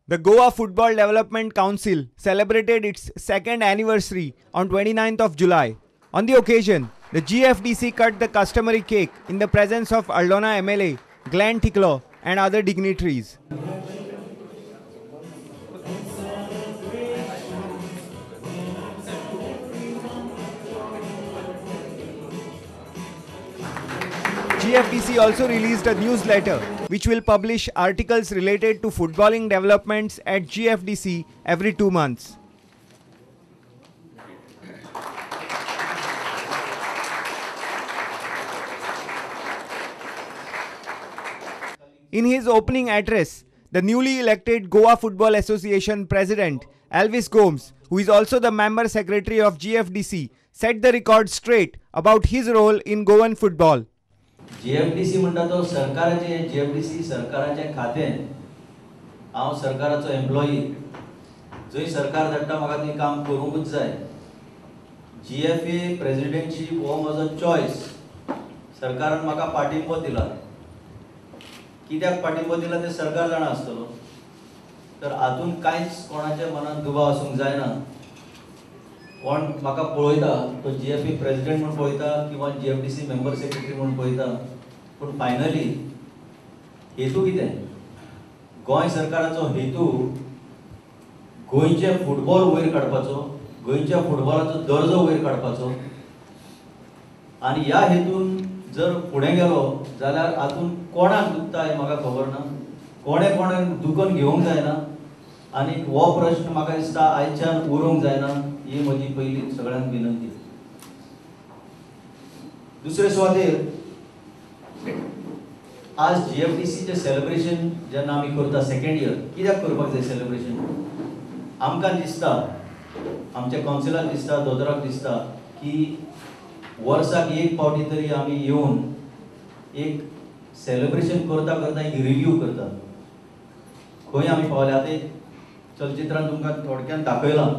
The Goa Football Development Council celebrated its second anniversary on 29th of July. On the occasion, the GFDC cut the customary cake in the presence of Aldona MLA Glenn Ticlo and other dignitaries. GFDC also released a newsletter which will publish articles related to footballing developments at GFDC every 2 months. In his opening address, the newly elected Goa Football Association President Elvis Gomes, who is also the member secretary of GFDC, set the record straight about his role in Goan football. GFDC म्हणटा तो सरकाराचे GFDC सरकाराचे खातें, हांव सरकाराचो employee, जंय सरकार धाडटा म्हाका तें काम करूंकूच जाय. GFA प्रेसिडेंटशीप हो म्हजो चॉयस, सरकारान म्हाका पाठिंबो दिला. कित्याक पाठिंबो दिला तें सरकार जाणा आसतलो. तर हातूंत कांयच कोणाच्या मनान दुबाव आसूंक जायना. कोण म्हाका पळयता तो GFA president म्हूण पळयता किंवा GFDC member secretary म्हूण पळयता, पूण फायनली हेतू कितें? गोंय सरकाराचो हेतू गोंयचें फुटबॉल वयर काडपाचो, गोंयच्या फुटबॉलाचो दर्जो वयर काडपाचो. आनी ह्या हेतून जर फुडें गेलो जाल्यार हातूंत कोणाक दुखता हें म्हाका खबर ना, कोणें कोणाक दुखोवन घेवंक जायना आनी हो प्रश्न म्हाका दिसता आयच्यान उरूंक जायना, ही म्हजी पयली सगळ्यांक विनंती. दुसरे सुवातेर आज GFDCचें सेलिब्रेशन जेन्ना आमी करता सेकेंड इयर, कित्याक करपाक जाय सेलिब्रेशन? आमकां दिसता, आमच्या कावन्सिलाक दिसता, दोतोराक दिसता की वर्साक एक फावटी तरी आमी येवन एक सेलिब्रेशन करता करता एक रिव्यू करता खंय आमी पावले. आतां एक चलचित्रान तुमकां थोडक्यान दाखयलां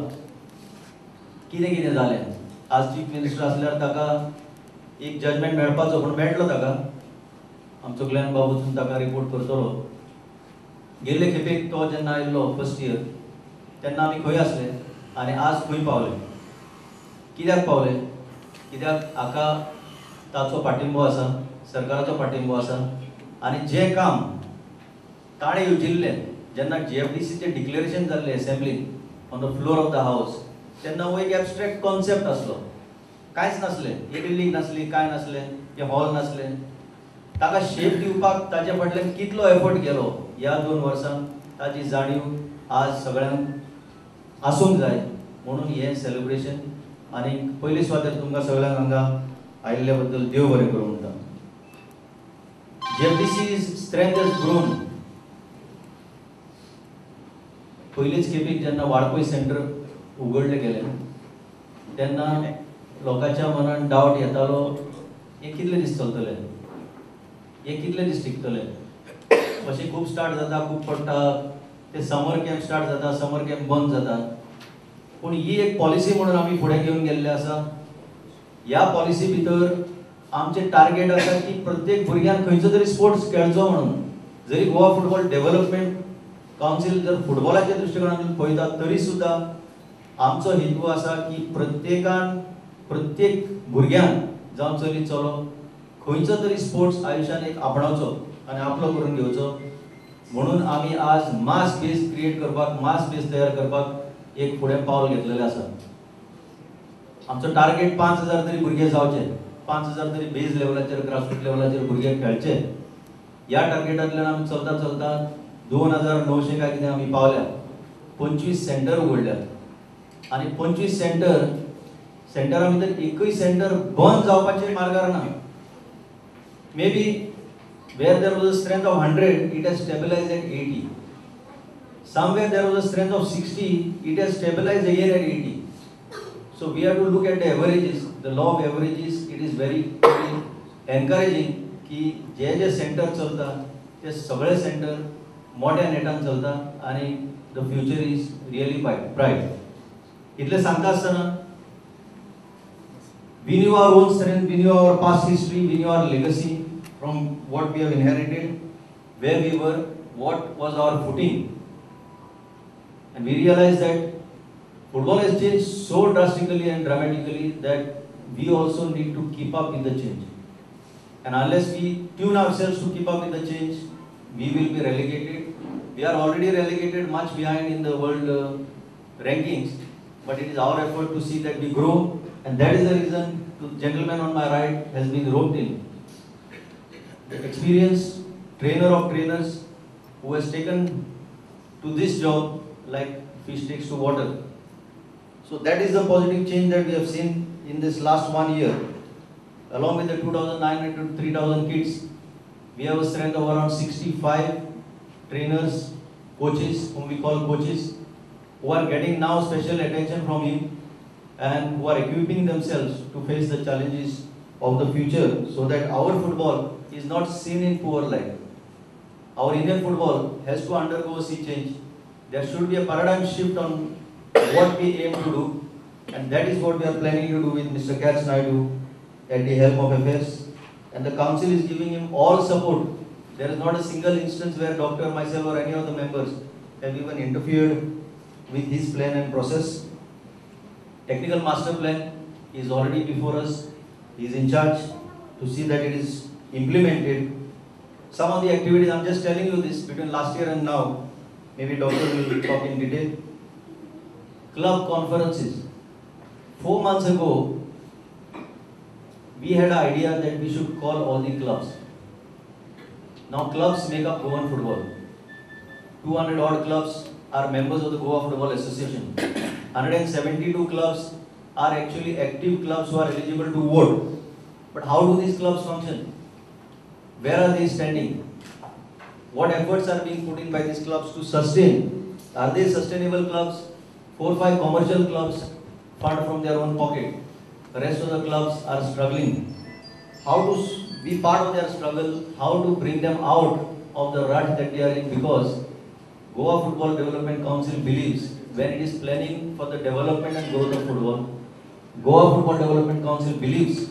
कितें कितें जालें. आज चीफ मिनिस्टर आसल्यार ताका एक जजमेंट मेळपाचो, पूण मेळटलो ताका, आमचो ग्लॅन बाबू वचून ताका रिपोर्ट करतलो. गेल्ले खेपेक तो जेन्ना आयिल्लो फर्स्ट इयर तेन्ना आमी खंय आसले आनी आज खंय पावले, कित्याक पावले? कित्याक हाका ताचो पाठिंबो आसा, सरकाराचो पाठिंबो आसा. आनी जें काम ताणें येवजिल्लें जेन्ना GFDCचें डिक्लेरेशन जाल्लें असेंब्लीन on the floor of the house, तेन्ना हो एक एबस्ट्रेक्ट कॉन्सेप्ट आसलो, कांयच नासलें, ही बिल्डींग नासली, कांय नासलें, हें हॉल नासलें. ताका शेप दिवपाक ताचे फाटल्यान कितलो एफर्ट गेलो ह्या 2 वर्सांक ताची जाणीव आज सगळ्यांक आसूंक जाय. म्हणून हें सेलिब्रेशन. आनी पयले सुवातेर तुमकां सगळ्यांक हांगा आयिल्ल्या बद्दल देव बरें करूं म्हणटा. GFDC strength has grown. पयलीच खेपेक जेन्ना वाळपय सेंटर उगडलें गेलें तेन्ना लोकांच्या मनान डावट येतालो, हें कितले दीस चलतलें, हें कितले दीस टिकतलें. अशें खूब स्टार्ट जाता, खूब पडटा, ते समर कॅम्प स्टार्ट जाता, समर कॅम्प बंद जाता. पूण ही एक पॉलिसी म्हणून आमी फुडें घेवन गेल्ले आसा. ह्या पॉलिसी भितर आमचें टार्गेट आसा की प्रत्येक भुरग्यान खंयचो तरी स्पोर्ट्स खेळचो म्हणून. जरी गोवा फुटबॉल डेव्हलपमेंट कावन्सील जर फुटबॉलाच्या दृश्टिकोनांतून पळयता तरी सुद्दां आमचो हेतू आसा की प्रत्येकान, प्रत्येक भुरग्यान जावं चली चलो, खंयचो तरी स्पोर्ट्स आयुश्यान एक आपणावचो आनी आपलो करून घेवचो. म्हणून आमी आज मास बेस क्रिएट करपाक, मास बेस तयार करपाक एक फुडें पावल घेतलेलें आसा. आमचो टार्गेट 5,000 तरी भुरगे जावचे, 5,000 तरी बेज लेवलाचेर, ग्रासरूट लेवलाचेर भुरगे खेळचे. ह्या टार्गेटांतल्यान आमी चलता चलता 2,900 काय कितें आमी पावल्या. 25 सेंटर उगडल्यात आनी 25 सेंटरा भितर एकूय सेंटर बंद जावपाचे मार्गार ना. Maybe where there was a strength of 100, it has stabilized at 80. Somewhere there was a strength of 60, it has stabilized again at 80. So we have to look at the averages, the law of averages. It is very, very encouraging की जे जे centre चलता ते सगळे centre मोठ्या नेटान चलता आनी the future is really bright. इतलें सांगता आसतना we knew our own strength, we knew our past history, we knew our legacy from what we have inherited, where we were, what was our footing. And we realized that football has changed so drastically and dramatically that we also need to keep up with the change. And unless we tune ourselves to keep up with the change, we will be relegated. We are already relegated much behind in the world rankings, but it is our effort to see that we grow, and that is the reason the gentleman on my right has been roped in. The experienced trainer of trainers who has taken to this job like fish takes to water. So that is the positive change that we have seen in this last 1 year. Along with the 2,900 to 3,000 kids, we have a strength of around 65 trainers, coaches, whom we call coaches, who are getting now special attention from him and who are equipping themselves to face the challenges of the future, so that our football is not seen in poor light. Our Indian football has to undergo a sea change. There should be a paradigm shift on what we aim to do, and that is what we are planning to do with Mr. Katz Naidu at the helm of affairs. And the council is giving him all support. There is not a single instance where doctor, myself or any of the members have even interfered with his plan and process. Technical master plan is already before us. He is in charge to see that it is implemented. Some of the activities, I am just telling you this between last year and now, maybe doctor will talk in detail. Club conferences. 4 months ago, we had an idea that we should call all the clubs. Now clubs make up Goan football. 200 odd clubs are members of the Goa Football Association. 172 clubs are actually active clubs who are eligible to vote. But how do these clubs function? Where are they standing? What efforts are being put in by these clubs to sustain? Are they sustainable clubs? 4 or 5 commercial clubs fund from their own pocket. The rest of the clubs are struggling. How to be part of their struggle, how to bring them out of the rut that they are in, because Goa Football Development Council believes when it is planning for the development and growth of football, Goa Football Development Council believes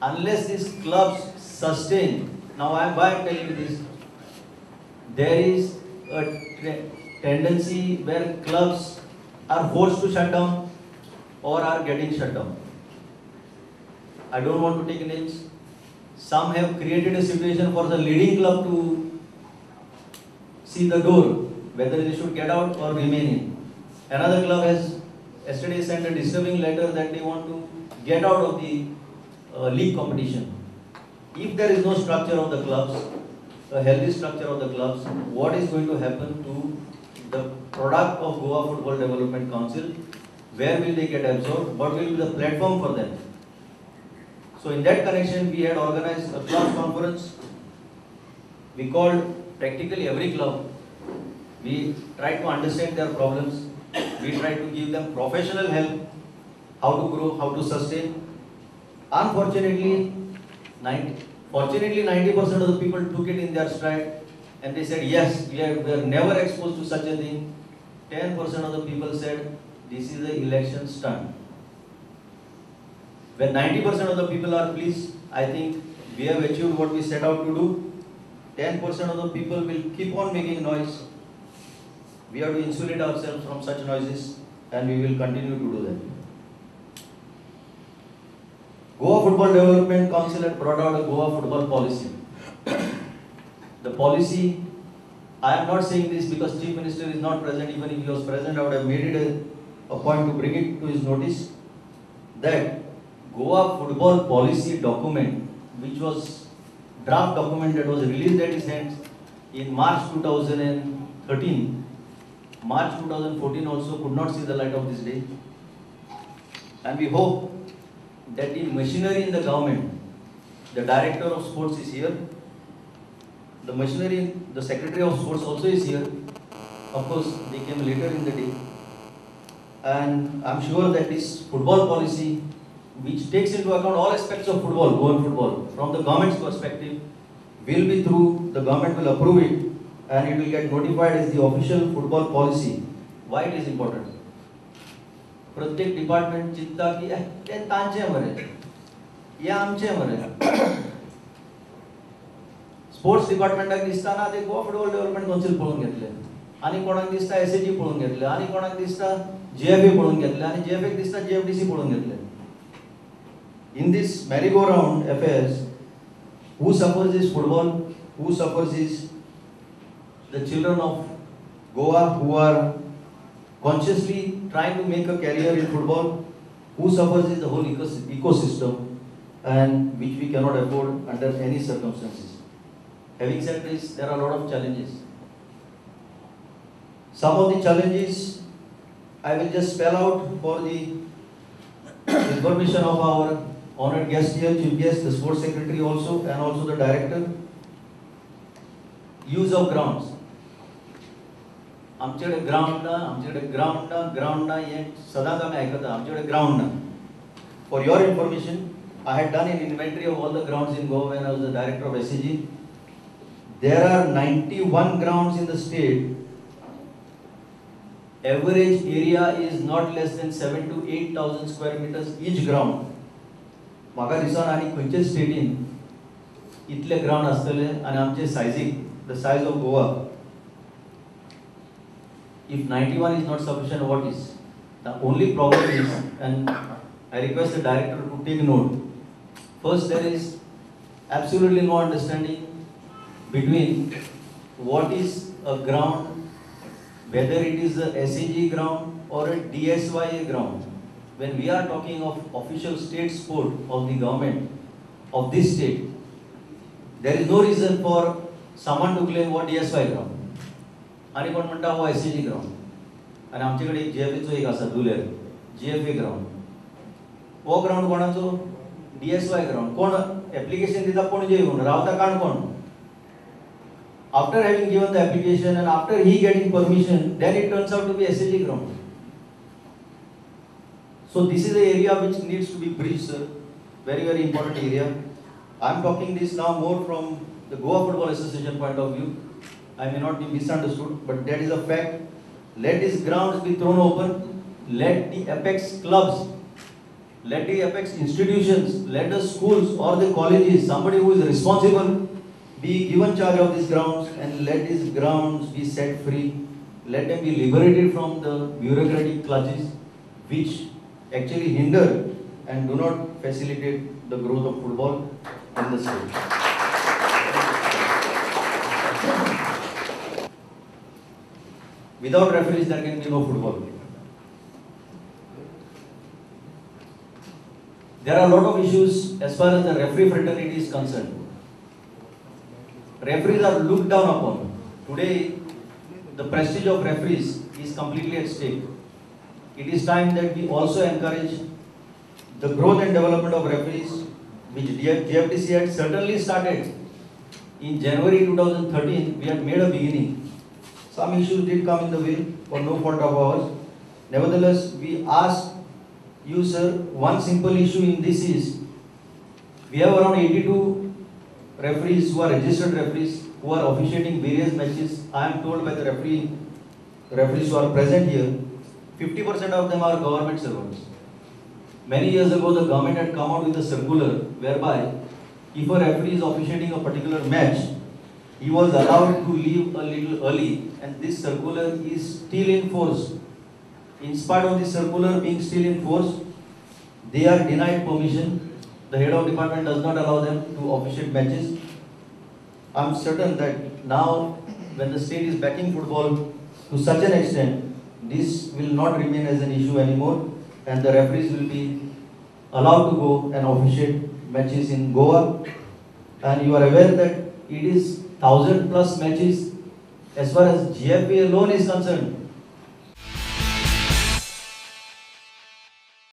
unless these clubs sustain, now why I am telling you this, there is a tendency where clubs are forced to shut down or are getting shut down. I don't want to take names. Some have created a situation for the leading club to see the door, whether they should get out or remain in. Another club has yesterday sent a disturbing letter that they want to get out of the league competition. If there is no structure of the clubs, a healthy structure of the clubs, what is going to happen to the product of Goa Football Development Council? Where will they get absorbed? What will be the platform for them? So in that connection, we had organized a club conference. We called practically every club. We tried to understand their problems. We tried to give them professional help, how to grow, how to sustain. Unfortunately, fortunately 90% of the people took it in their stride and they said, yes, we are never exposed to such a thing. 10% of the people said, this is the election stunt. When 90% of the people are pleased, I think we have achieved what we set out to do. 10% of the people will keep on making noise. We have to insulate ourselves from such noises and we will continue to do that. Goa Football Development Council had brought out a Goa football policy. The policy, I am not saying this because Chief Minister is not present. Even if he was present, I would have made it a point to bring it to his notice that Goa football policy document, which was draft document that was released at his hands in March 2013, March 2014 also could not see the light of this day. And we hope that the machinery in the government, the director of sports is here, the machinery, the secretary of sports also is here. Of course, they came later in the day. And I'm sure that this football policy, which takes into account all aspects of football, Goan football, from the government's perspective, will be through, the government will approve it, and it will get notified as the official football policy. Why it is important? प्रत्येक department चिंता की ते तांचे मरे, हे आमचे मरे. Sports डिपार्टमेंटाक दिसता ना ते गोवा फुटबॉल डेव्हलपमेंट कावन्सिल पळोवन घेतले. आनी कोणाक दिसता एसएजी पळोवन घेतले, आनी कोणाक दिसता जीएफए पळोवन घेतले, आनी जीएफएक दिसता जीएफडीसी पळोवन घेतले. In this merry-go-round affairs, who suffers is football, who suffers is the children of Goa who are consciously trying to make a career in football, who suffers is the whole ecosystem, and which we cannot afford under any circumstances. Having said this, there are a lot of challenges. Some of the challenges I will just spell out for the information of our honored guest here, chief guest, the sports secretary also, and also the director. Use of grounds. आमच्याकडे ground ना, आमच्याकडे ground ना, ground ना हे सदांच आमी आयकता, आमच्याकडे ग्राउंड ना. For your information, I had done an inventory of all the grounds in Goa when I was the director of SAG. There are 91 grounds in the state. Average area is not less than 7 to 8,000 square meters each ground. म्हाका दिसना आनी खंयचे स्टेटीन इतले ground आसतले आनी आमचे सायजीक, the size of Goa. If 91 is not sufficient, what is? The only problem is, and I request the director to take note. First, there is absolutely no understanding between what is a ground, whether it is a SAG ground or a DSYA ground. When we are talking of official state sport of the government of this state, there is no reason for someone to claim what DSY ground. आनी कोण म्हणटा हो SAG ground, आनी आमचे कडेन एक जीएफएचो एक आसा दुलेर जीएफए ग्राउंड. हो ग्राउंड कोणाचो? DSY ground. कोण एप्लिकेशन दिता? पणजे येवन रावता Canacona. After having given the application and after he getting permission, then it turns out to be SAG ground. So this is the area which needs to be bridged, sir. Very, very important area. I am talking this now more from the Goa Football Association point of view. I may not be misunderstood, but that is a fact. Let these grounds be thrown open. Let the apex clubs, let the apex institutions, let the schools or the colleges, somebody who is responsible, be given charge of these grounds, and let these grounds be set free. Let them be liberated from the bureaucratic clutches which actually hinder and do not facilitate the growth of football in the state. Without referees, there can be no football. There are a lot of issues as far as the referee fraternity is concerned. Referees are looked down upon. Today, the prestige of referees is completely at stake. It is time that we also encourage the growth and development of referees, which GFDC had certainly started. In January 2013, we had made a beginning. Some issues did come in the way for no fault of ours. Nevertheless, we ask you, sir, one simple issue in this is, we have around 82 referees who are registered referees who are officiating various matches. I am told by the referees who are present here, 50% of them are government servants. Many years ago, the government had come out with a circular whereby if a referee is officiating a particular match, he was allowed to leave a little early, and this circular is still in force. In spite of this circular being still in force, they are denied permission. The head of department does not allow them to officiate matches. I am certain that now, when the state is backing football to such an extent, this will not remain as an issue anymore, and the referees will be allowed to go and officiate matches in Goa. And you are aware that it is 1,000+ matches as far as GFA alone is concerned.